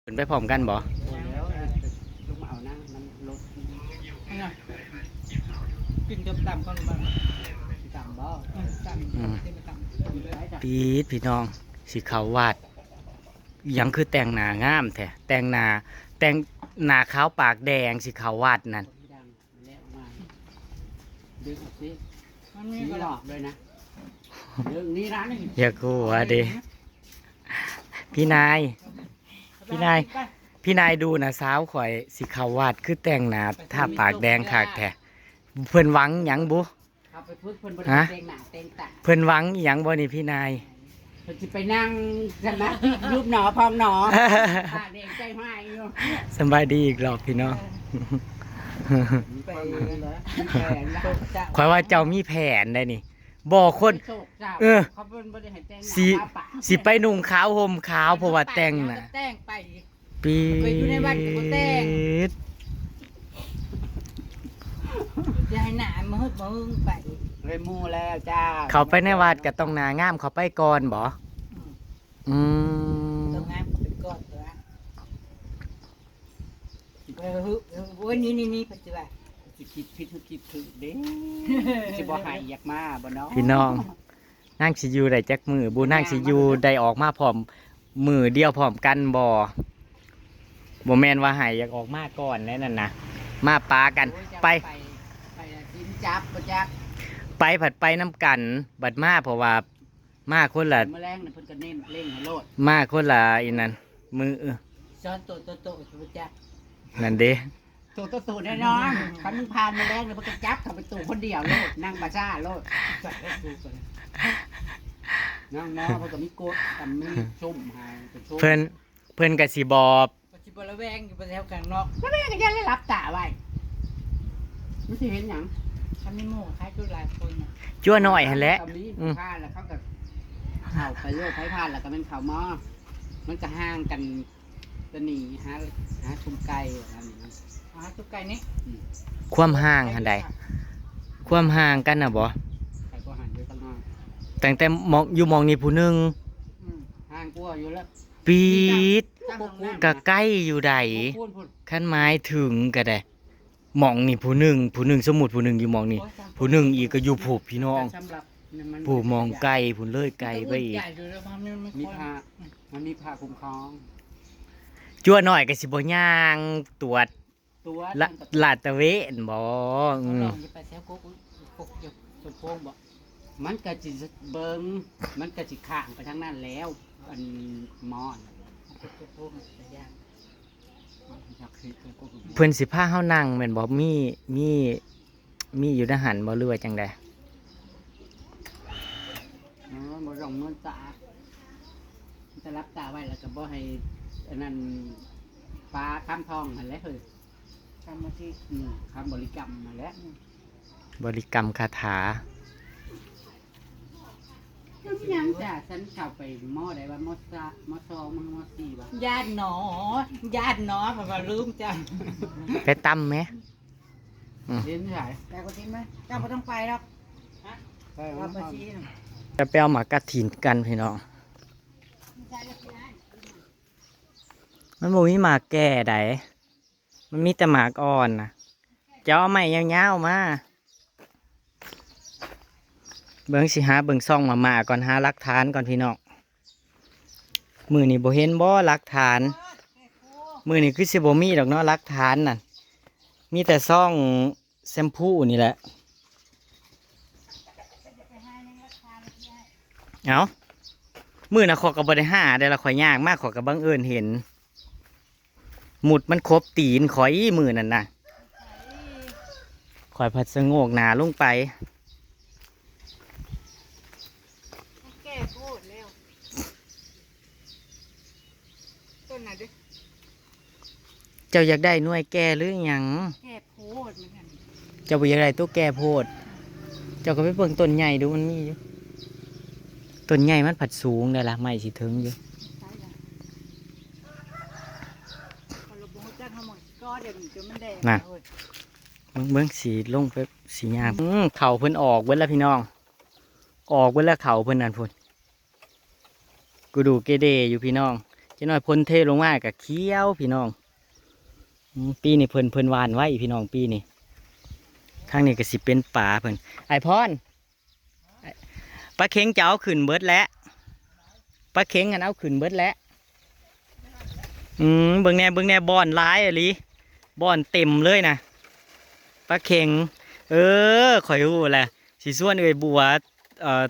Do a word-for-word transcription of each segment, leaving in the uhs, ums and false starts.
ขึ้นไปพร้อมกันบ่? ลงมาเอานั่งมันรถ กินกับตำก่อนบ้าง ตำบ่ ตำ อืม กินกับตำ ปีดพี่น้อง สิเข้าวัด หยังคือแต่งหน้างามแท้ แต่งหน้า แต่งหน้าขาวปากแดง สิเข้าวัดนั่น ดังแล้วมาดึงออกสิ มันมี นี่ กระ หล ดา อ ษ กเลยนะดึงนี่ร้านนี่ อย่ากลัวเด้ พี่นาย พี่นาย พี่นายดูนะ สาวข่อยสิเข้าวัดคือแต่งหน้าทาปากแดงคักแท้ เพิ่นหวังหยังบุ? เอาไปฝึกเพิ่นบริ ฮะ แต่งหน้าแต่งตา เพิ่นหวังอีหยังบ่นี่พี่นาย? เพิ่นสิไปนั่งสมาธิยุบหนอพองหนอปากแดงใจห้ายอยู่ สำบายดีอีกรอบพี่น้อง ไปแผนละ ข่อยว่าเจ้ามีแผนได้นี่ บ่คน โชคเจ้า เออ เขาเพิ่นบ่ได้ให้แต่งหน้า สิ ทาปาก สิไปนุ่งขาวห่มขาวเพราะว่าแต่งหน้า แต่งไป ปี๊ ไปอยู่ในวัดก็บ่แต่ง ด อย่าให้หนามาหึบมาหึงไป เลยหมู่แล้วจ้า เขาไปในวัดก็ต้องหน้างามเขาไปก่อนบ่? อืม ต้องงามก็ไปก่อนตัวเออหึเออโอ้ยนี่นี่นี่ปัจจุบัน สิคิดผิดหรือคิดถูกเด้ สิบ่ให้อยากมาบ่เนาะ พี่น้อง นางสิอยู่ได้จักมื้อบุ? นางสิอยู่ได้ออกมาพร้อมมื้อเดียวพร้อมกันบ่? บ่แม่นว่าให้อยากออกมาก่อนแน่นั่นนะ มาปากัน โอ้ยจะ ไป ไปไปกินจับบ่จัก ไปผัดไปน้ำกัน บัดมาเพราะว่ามาคนละ มื้อแลงน่ะเพิ่นก็เน้นเร่งให้โลด มาคนละอีนั่น มือ ซ้อนตัวตัวโตตัวจัก นั่นเด้ โตโตโตแน่นอนคันมึงผ่านมื้อแลงน่ะเพิ่นก็จับเข้าไปตู้คนเดียวโลดนั่งบาซ่าโลดนั่งหมอเพิ่นก็มีกดกับมีซุ่มให้เป็นซุ่ม เพิ่น เพิ่นก็สิบอก ปัจจุบันระแวงอยู่บนแถวกลางนอก แล้วแม่ก็ยังได้รับตาไว้มันสิเห็นหยัง คันมีหมู่คล้ายจุดหลายคนน่ะ จั่วหน่อยหั่นแหละ ก็มี อืม ผ่านแล้วเขาก็เข้าไปโลดไผผ่านแล้วก็แม่นเข้ามามันก็ห่างกัน จะหนีหาหาซุ่มไก่อันนี้นะ หาจุดไกลนี่ อืม ความห่างหั่นใด ความห่างกันน่ะบ่? ไก่ก็หันด้วยกันมา ตั้งแต่หม่อง อยู่หม่องนี้ผู้หนึ่ง อืม ห่างกลัวอยู่แล้ว ปี๊ด ตั้งตรงนั้น ก็ใกล้อยู่ใด พูดพูด คันหมายถึงก็ได้ หม่องนี้ผู้หนึ่ง ผู้หนึ่ง สมมุติผู้หนึ่งอยู่หม่องนี้ ผู้หนึ่งอีกก็อยู่ผู้พี่น้อง สำหรับมัน ผู้หม่องไกลผู้เลยไกลไปอีก ใหญ่อยู่แล้วมันไม่ มี ค่อย พระมันมีพระคุ้มครอง จั่วหน่อยก็สิบ่ย่างตรวจ ตัว ละ ลาดตระเวนบ่ อืม ลองจะไปแถวกกกกอยู่สมพงษ์บ่ มันก็สิเบิ่งมันก็สิข้างไปทางนั้นแล้ว อันหมอน กกสมพงษ์จะยาก มันอยากคิดไปก็คือ เพิ่นสิพาเฮานั่งแม่นบ่ มี มี มีอยู่ในหั้นบ่ หรือว่าจั่งใด? เออบ่ต้องเมินตาจะรับตาไว้แล้วก็บ่ให้อันนั้นปลาค้ำทองหั่นแหละเฮ้ย ทำมาที่ อืมค้ำบริกรรมหั่นแหละ บริกรรมคาถา ยังจ้ะฉันเข้าไปมอได้ว่ามอสามอสองมอสี่วะ ญาติหนอ ญาติหนอแบบว่าลืมจ้ะ ไปตำไหม? เห็นใหญ่ แต่ก็ทิ้งไหมเจ้าก็ต้องไปหรอก ไป เราไปชี้ จะไปเอาหมากกระถินกันพี่น้อง มันบ่มีหมากแก่ใด มันมีแต่หมากอ่อนนะ จะเอาไม้ยาวๆมา เบิ่งสิหาเบิ่งซ่องมาม่าก่อน หาหลักฐานก่อนพี่น้อง มื้อนี้บ่เห็นบ่หลักฐาน มื้อนี้คือสิบ่มีดอกเนาะหลักฐานนั่น มีแต่ซ่องแชมพูนี่แหละ เอ้า มื้อน่ะข้อยก็บ่ได้หาเด้ล่ะ ข้อยย่างมาข้อยก็บังเอิญเห็น หมุดมันขบตีนข้อยมื้อนั่นน่ะ ข้อยผัดสะโงกหน้าลงไป แก่โพดแล้ว ต้นไหนดิ เจ้าอยากได้หน่วยแก่หรือหยัง? แก่โพดเหมือนกัน เจ้าบ่อยากได้ตัวแก่โพด เจ้าก็ไปเบิ่งต้นใหญ่ดูมันมีอยู่ ต้นใหญ่มันผัดสูงได้ละ ไม้สิถึงอยู่ ใช่ละเขาลงบงจักเขาหมดก็เดี๋ยวมันจะมันแดง น่ะ เว้ย เบิ่งเบิ่งสิลงไปสิยาม อืม เขาเพิ่นออกเบิดแล้วพี่น้อง ออกเบิดแล้วเขาเพิ่นนั่นพุ้น กูดูเกเดอยู่พี่น้อง จักหน่อยฝนเทลงมาก็เขียวพี่น้อง อืม ปีนี้เพิ่น เพิ่นหว่านไว้พี่น้อง ปีนี้ ทางนี้ก็สิเป็นป่าเพิ่น อ้ายพร ปลาเข็งจะเอาขึ้นเบิดแล้ว ปลาเข็งกันเอาขึ้นเบิดแล้ว อืม เบิ่งแหน่ เบิ่งแหน่ บ่อนหลายอีหลี บ่อนเต็มเลยนะ ปลาเข็ง เออ ข้อยฮู้แหละ สิชวนเอื้อยบัว เอ่อ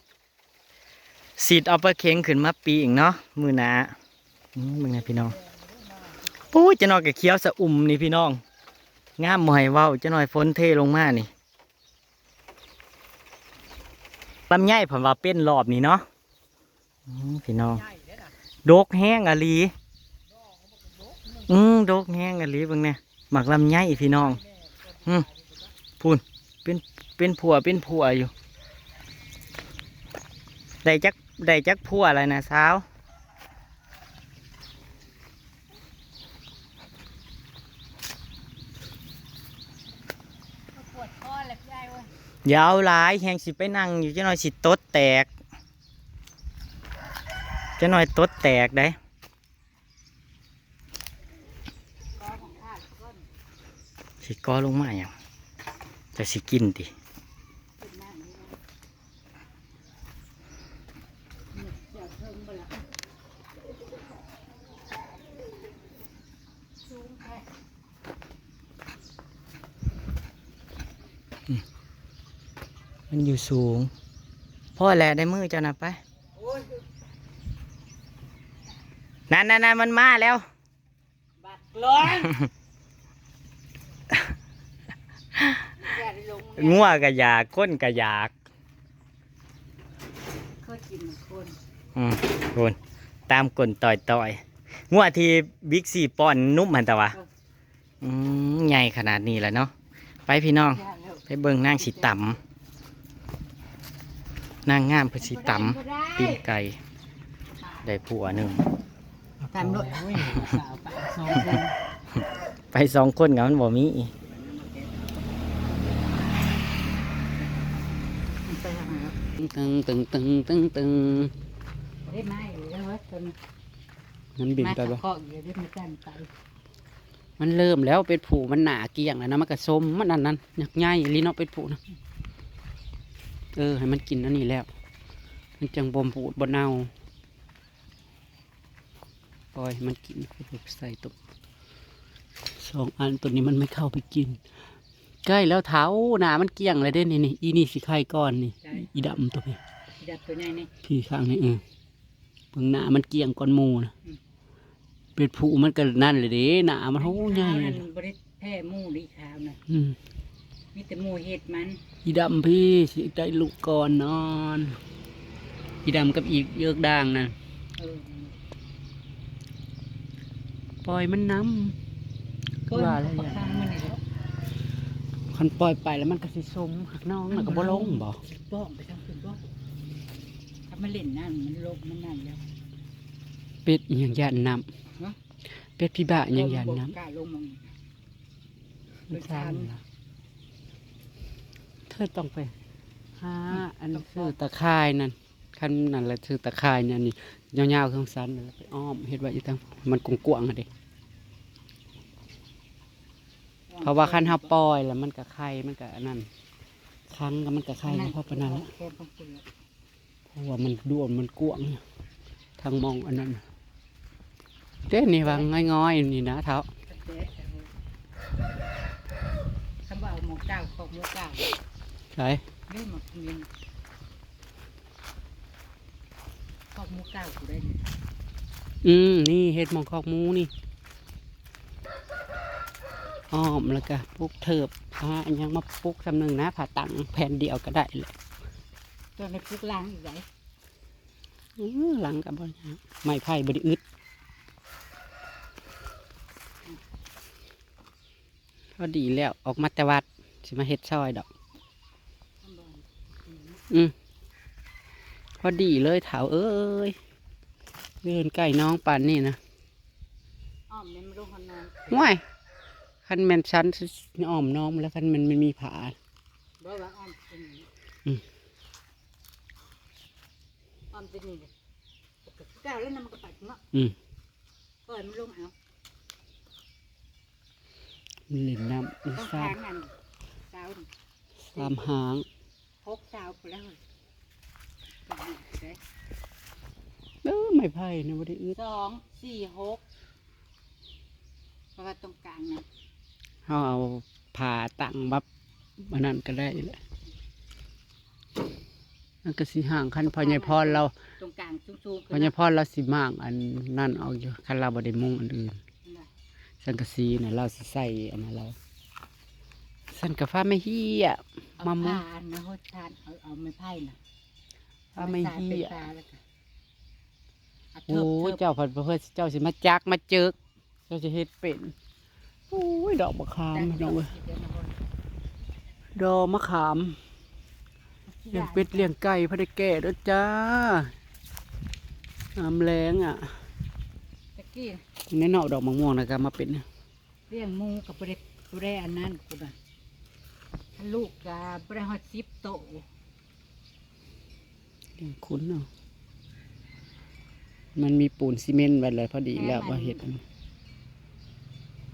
สิเอาปลาเข็งขึ้นมาปิ้งเนาะ มื้อหน้า อืม เบิ่งแหน่พี่น้อง ปุ้ย จักหน่อยก็เขียวสะอุ่มนี่พี่น้อง งามบ่ให้เว้า จักหน่อยฝนเทลงมานี่ ลำไยเพิ่นว่าเป็นรอบนี้เนาะ อืม พี่น้อง ดกแฮงอีหลี อืม ดกแฮงอีหลี เบิ่งแหน่ หมากลำไยพี่น้อง อืม พู้น เป็น เป็นพั่ว เป็นพั่วอยู่ ได้จัก ได้จักพั่วแล้วนะสาว ปวดคอแล้วพี่อ้ายเว้ย อย่าเอาหลาย แฮงสิไปนั่งอยู่ จักหน่อยสิตดแตก จักหน่อยตดแตกได้ สิก่อลงมาหยัง จะสิกินติ มันอยู่สูง พอแล้ว ได้มือเจ้านะไป นั่นนั่นนั่น มันมาแล้ว บักหลอน อย่าได้ลง งัวก็อยาก คนก็อยาก เคยกินเหมือนคน อืม คน ตามก้นต่อยๆ งัวที่บิ๊กซีป้อนนมหั่นตะวะ เออ อืม ใหญ่ขนาดนี้แหละเนาะ ไปพี่น้อง ไปเบิ่งนางสิตำ นางงามเพิ่นสิตำ ปิ้งไก่ ได้ผัวหนึ่ง ตำโลด โอ้ย สาวไปสองคน ไปสองคนกับมันบ่มี ไปทางไหนครับ ตึงตึงตึงตึงตึง ได้ไหมหรือว่าคน มันบินไปบ่ มาขอเดี๋ยวได้มาตั้งไป มันเริ่มแล้ว เป็ดผู้มันหนาเกลี้ยงแล้วนะ มันก็สม มันอันนั้น ยักษ์ใหญ่อีหลีเนาะ เป็ดผู้นะ เออ ให้มันกินอันนี้แล้ว มันจังบ่บูดบ่เน่า ปล่อยให้มันกิน ใส่ตก สองอันตัวนี้มันไม่เข้าไปกิน ใกล้แล้วเฒ่า หนามันเกลี้ยงเลยเด้ นี่ นี่ อีนี่สิไข่ก่อนนี่ ใช่ อีดำตัวนี้ อีดำตัวใหญ่นี่ พี่ข้างนี่ เออ เบิ่งหนามันเกลี้ยงก่อนหมู่นะ อืม เป็ดผู้มันก็นั่นเลยเด้ หนามันโหใหญ่ ขาวนั่นบ่ได้แพ้หมู่ดีขาวนะ อืม มีแต่หมู่เห็ดมัน อีดำพี่สิได้ลูกก่อนนอน อีดำกับอีเยือกด่างนั่น เออ ปล่อยมันนำ ปล่อย ว่าแล้ว มันก็ อย่าง ปล่อยมันนี่แหละ คันปล่อยไปแล้วมันก็สิสม หักน้องน่ะก็บ่ลงบ่ สิป้องไปทางคุณบ่ ถ้ามันเล่นน้ำมันลงมันนั่นแล้ว เป็ดอีหยังย่านน้ำ ฮะ เป็ดพี่บ้าอีหยังย่านน้ำ บ่กล้าลงมอง มันสั่นล่ะ เธอต้องไปหาอันซื้อตะข่ายนั่น คันนั่นแหละซื้อตะข่ายนั่นนี่ ยาวๆ ของสันนั่นแหละ ไปอ้อมเฮ็ดไว้อยู่ทาง มันกว้างๆ หั่นเด้ เพราะว่าคันเฮาปล่อยแล้วมันก็ไข่ มันก็อันนั้น ขังแล้วมันก็ไข่ นั่น พอปานนั้นแหละ แค่บางคนละ เพราะว่ามันด้วนมันกว้าง ทางมองอันนั้น เด้นี่วางง่อยๆ นี่นะเฒ่า คำว่าเอาหมองเก้า คอกหมูเก้า ใช่ นี่หมากมิน คอกหมูเก้ากูได้นี่ อืม นี่เฮ็ดหมองคอกหมูนี่ อ้อมแล้วก็ปลูกเถิบ หาอันหยังมาปลูกซำหนึ่งนะ ผ้าตังแผ่นเดียวก็ได้แหละ ตัวในปลูกล่างอีกไหน อื้อ หลังก็บ่ยาก ไม้ไผ่บ่ได้อึด พอดีแล้ว ออกมาแต่วัด สิมาเฮ็ดซอยดอก อืม พอดีเลยเฒ่าเอ้ย เดินใกล้น้องปานนี่นะ อ้อมเนี่ยไม่รู้คนนอน ว้าย คันแม่นสันอ้อมน้องแล้ว คันมันไม่มีผา บอกว่าอ้อมเป็นอย่างนี้ อืม อ้อมเป็นอย่างนี้ เก้าแล้วนะมันก็ไปเนาะ อืม ปล่อยมันลงเอา มันเล่นน้ำ ต้อง สา ทาม งอันเสา สามหาง หกเสาไปแล้ว เออไม้ไผ่เนี่ยบ่ได้อึด สองสี่หกเพราะว่าตรงกลางนะ เฮาเอาผ้าตั้งบับอันนั้นก็ได้แหละ มันก็สิห่างคันพ่อใหญ่พรเรา ตรงกลางสูงๆ พ่อใหญ่พรเราสิมางอันนั่นออกอยู่ คันเราบ่ได้มุงอันอื่น สังกะสีน่ะเราสิใส่อันนั้นเรา สันกะฟ้าไม่เฮีย เอา มามุง ผ้าอันนะโหดชานเอาเอาไม้ไผ่นะ ฟ้าไม่เฮีย ใส่ปลาแล้วก็เอา โอ้ เถิบ ยเจ้าผัดเพื่อเจ้าสิมาจักมาเจิก เจ้าสิเฮ็ดเป็น โอ้ยดอกมะขามพี่น้องเอ้ย ดอกมะขาม เลี้ยงเป็ดเลี้ยงไก่พอได้แก่ด้วยจ้า น้ำแรงอ่ะ ตะกี้ ในเนาะดอกมะม่วงนะครับมาเป็น เลี้ยงหมูกับบ่ได้บ่ได้อันนั้นกูนะลูกกับบ่ได้ฮอดสิบโต เลี้ยงคุณเนาะ มันมีปูนซีเมนต์ไว้เลยพอดีแล้วว่าเห็ด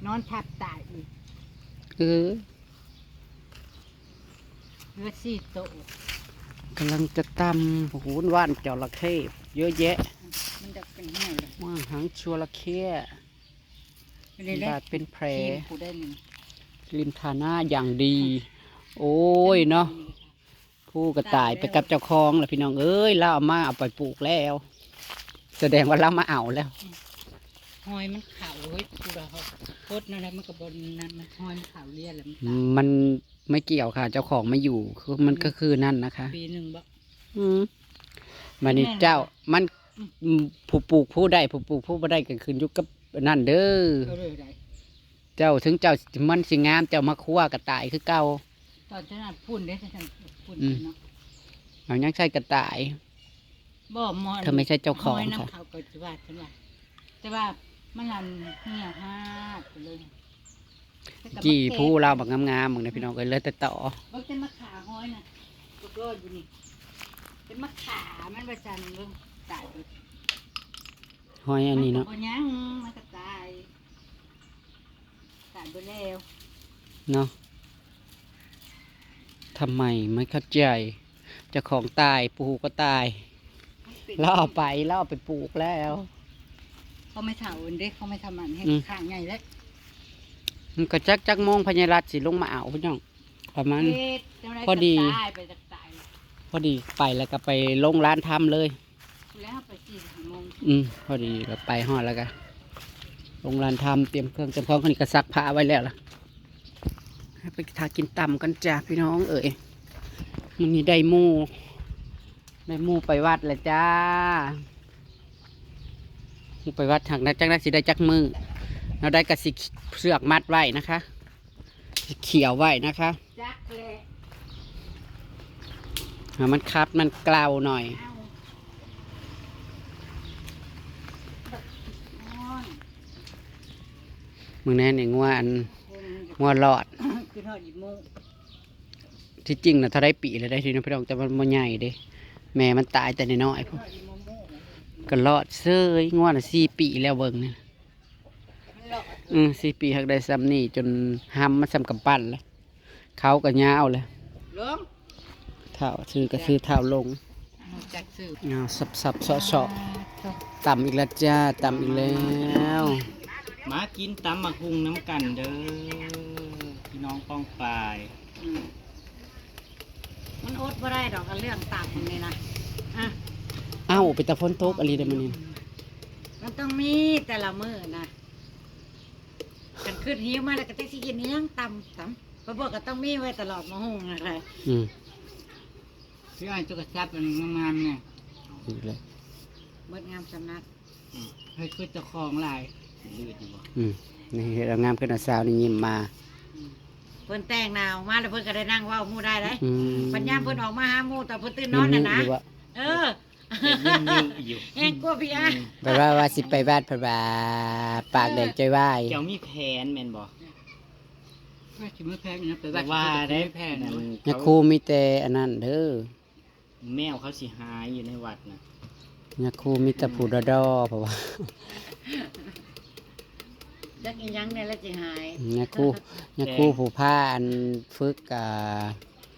นอนทับตายอีก เออ เหลือสี่โต กำลังจะตำโอ้โหว่านจระเข้เยอะแยะ มันจะเป็นเหี่ยวเลย ว่านหางจระเข้ เลยแหละ บาดเป็นแผล ทีมกูได้หนึ่ง ริมทาหน้าอย่างดี โอ้ยเนาะ ผู้ก็ตายไปกับเจ้าของแล้วพี่น้องเอ้ย เราเอามาเอาไปปลูกแล้ว แสดงว่าเรามาเอาแล้ว หอยมันขาวเฮ้ยกูเราโคตรนั่นแหละมันก็บนนั้นมันหอยมันขาวเรียนแล้วมัน มันไม่เกี่ยวค่ะ เจ้าของไม่อยู่ คือมันก็คือนั่นนะคะ ปีหนึ่งบ่ อืมบัดนี้เจ้ามัน อืม อืมผู้ปลูกผู้ได้ ผู้ปลูกผู้บ่ได้ก็ขึ้นอยู่กับนั่นเด้อ ก็เลยได้ เจ้าถึงเจ้ามันสิงาม เจ้ามาคั่วก็ตายคือเก่า ตอนฉันน่ะพุ่นเด้ฉันพุ่น อืม เนาะ เอายังใส่กระต่าย บ่มอน เธอไม่ใช่เจ้าของ หยน้ำ ค่ะ เขาก็จะว่าฉันว่าแต่ว่ามันอันเหี่ยวห้าดไปเลย กี่ผู้เราบักงามๆมึงนะพี่น้องเอ้ย เหลือแต่ต่อ เบิ่งแต่มะขาหอยนะก็รอดอยู่นี่เป็นมะขามันประจันเบิ่งตายไป หอยอันนี้เนาะ มัก็บ่ยังมันก็ตายตายไปแล้ว เนาะ ทำไมไม่เข้าใจ เจ้าของตาย ปู่ก็ตาย มันเป็น เราเอาไป เราเอาไปปลูกแล้ว เขาไม่เฒ่าอันเด็กเขาไม่ทำมันให้ อืม ข้างใหญ่แล้ว มันก็จักจักโมงพญารัตน์สิลงมาเอาพี่น้อง ประมาณ เฮ็ดจังได๋ พอดี ก็ตายไปจากตาย พอดีไปแล้วก็ไปลงร้านทำเลย แล้วไปสี่ห้าโมง อืม พอดีเราไปฮอดแล้วก็ลงร้านทำเตรียมเครื่องเตรียมของ คนนี้ก็ซักผ้าไว้แล้วล่ะ ให้ไปทากินตำกันจ้าพี่น้องเอ๋ย มันนี้ได้หมู ได้หมูไปวัดแล้วจ้า หมูไปวัดทางนั้นจักได้สิได้จักมือ เราได้กระสิเสือกมัดไว้นะคะ สิเขียวไว้นะคะ จักแหละ ให้มันคัดมันเกลาหน่อย เอาบักม่อน มึงแน่นี่งัวอัน คง งัวหลอด คือทอดอีโม ที่จริงนะเท่าไรปีแล้วได้ที่น้องพี่น้องแต่มันบ่ใหญ่เด้ แม่มันตายแต่น้อยๆ ท พุ้น อดอีโมโม่ ก็หลอดเซยงัวน่ะสี่ปีแล้วเบิ่งนี่ มันหลอด อืมสี่ปีหักได้ซ้ำนี่จนห้ำมันซ้ำกำปั้นแล้ว เขาก็ยาวเลย ลง เท้าซื้อก็ซื้อเท้าลง รู้จักซื้อ เอาสับสับเสาะเสาะตำอีกแล้วจ้าตำอีกแล้ว มากินตำหมากฮุ่งน้ำกันเด้อพี่น้องป้องปาย อืมมันอดบ่ได้ดอกอันเรื่องตำนี่นะอ่ะ เอ้าไปแต่ฝนตกอะไรเด้อมื้อนี้ มันต้องมีแต่ละมื้อนะกันขึ้นหิวมาแล้วก็จะสิกินอิหยังตำตำพระบวกก็ต้องมีไว้ตลอดมาหุงอะไร อืม พี่อ้อยตุ๊กตาเป็นงามๆเนี่ย อีกแล้ว เบิดงามสำนัก ให้คือเจ้าของหลาย อืมนี่เห็นแล้วงามขึ้นนะสาวนี่ยิ้มมา เพิ่นแต่งหน้าออกมาแล้วเพิ่นก็ได้นั่งเว้าหมู่ได้เลย อืม ปัญญาเพิ่นออกมาหาหมู่ตอนเพิ่นตื่นนอนน่ะนะ หรือว่า เออ เห็นนิ่วๆอยู่ แห้งกลัวพี่อ่ะ แบบว่าว่าสิไปบ้านเพิ่นว่าปากแดงใจวาย เจ้ามีแผนแม่นบ่ ว่าสิมื้อแพงนะไป แต่ ว่า ว่าได้แผน ยาคูมีแต่อันนั้นเด้อ แมวเขาสิหายอยู่ในวัดนะ ยาคูมีแต่ผู้ดอๆเพราะว่า จักอีหยังแน่แล้วสิหาย ยาคูยาคูผู้พาอันฝึกอ่า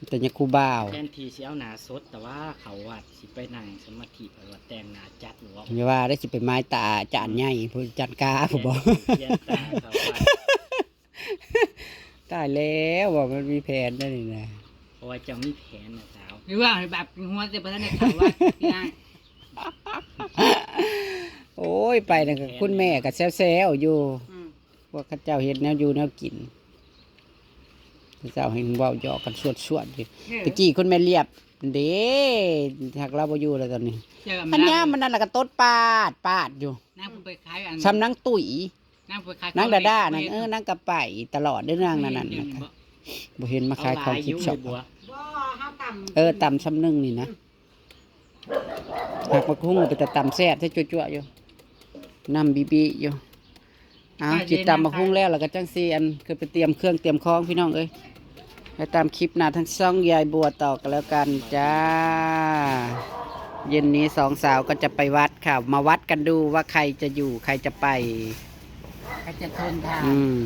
แต่ยาคูบ่าว แทนที่สิเอาหน้าสด แต่ว่าเขาวัดสิไปนั่งสมาธิ ไปวัดแต่งหน้าจัดหรือว่า อย่าว่าได้สิไปไม้ตาจานใหญ่ผู้จัดกาผู้บอก เขียนตาเขาวัด ตายแล้วว่ามันมีแผนได้นี่นะ เพราะว่าเจ้ามีแผนนะสาว หรือว่าแบบหัวเต็มไปแล้วในเขาวัดพี่นาย โอ้ยไปนะคุณแม่ก็แซวๆอยู่ อืม พวกเขาเจ้าเห็นแนวอยู่แนวกินเขาเจ้าเห็นเว้าหยอกกันสวดๆอยู่ เออ ตะกี้คุณแม่เรียบเด้หักเราบ่อยู่แล้วตอนนี้ เจอ อันเนี้ยมันนั่นแหละก็ตดปาดปาดอยู่ นั่งไปขายอัน ซ้ำนางตุ๋ย นั่งไปขาย นางดาด้า ข นั่ อน ง เออนางกระไปตลอดเด้อนางนั่นนั่น เห็ นะ อยู่ คะบ่เห็นมาขายของกิน อยู่ ช็อป บัว บ่เฮาตำ เออตำซ้ำหนึ่งนี่นะหักบักฮุ่งไปแต่ตำแซ่บแท้จั่วๆอยู่น้ำบีบีอยู่เอาจิตตำบักฮุ่งแล้วแล้วก็จังซีอันคือไปเตรียมเครื่องเตรียมของพี่น้องเอ้ยไปตามคลิปหน้าทั้งช่องยายบัวต่อกันแล้วกันจ้า เย็นนี้สองสาวก็จะไปวัดค่ะ มาวัดกันดูว่าใครจะอยู่ใครจะไป ใครจะทนทาน อืม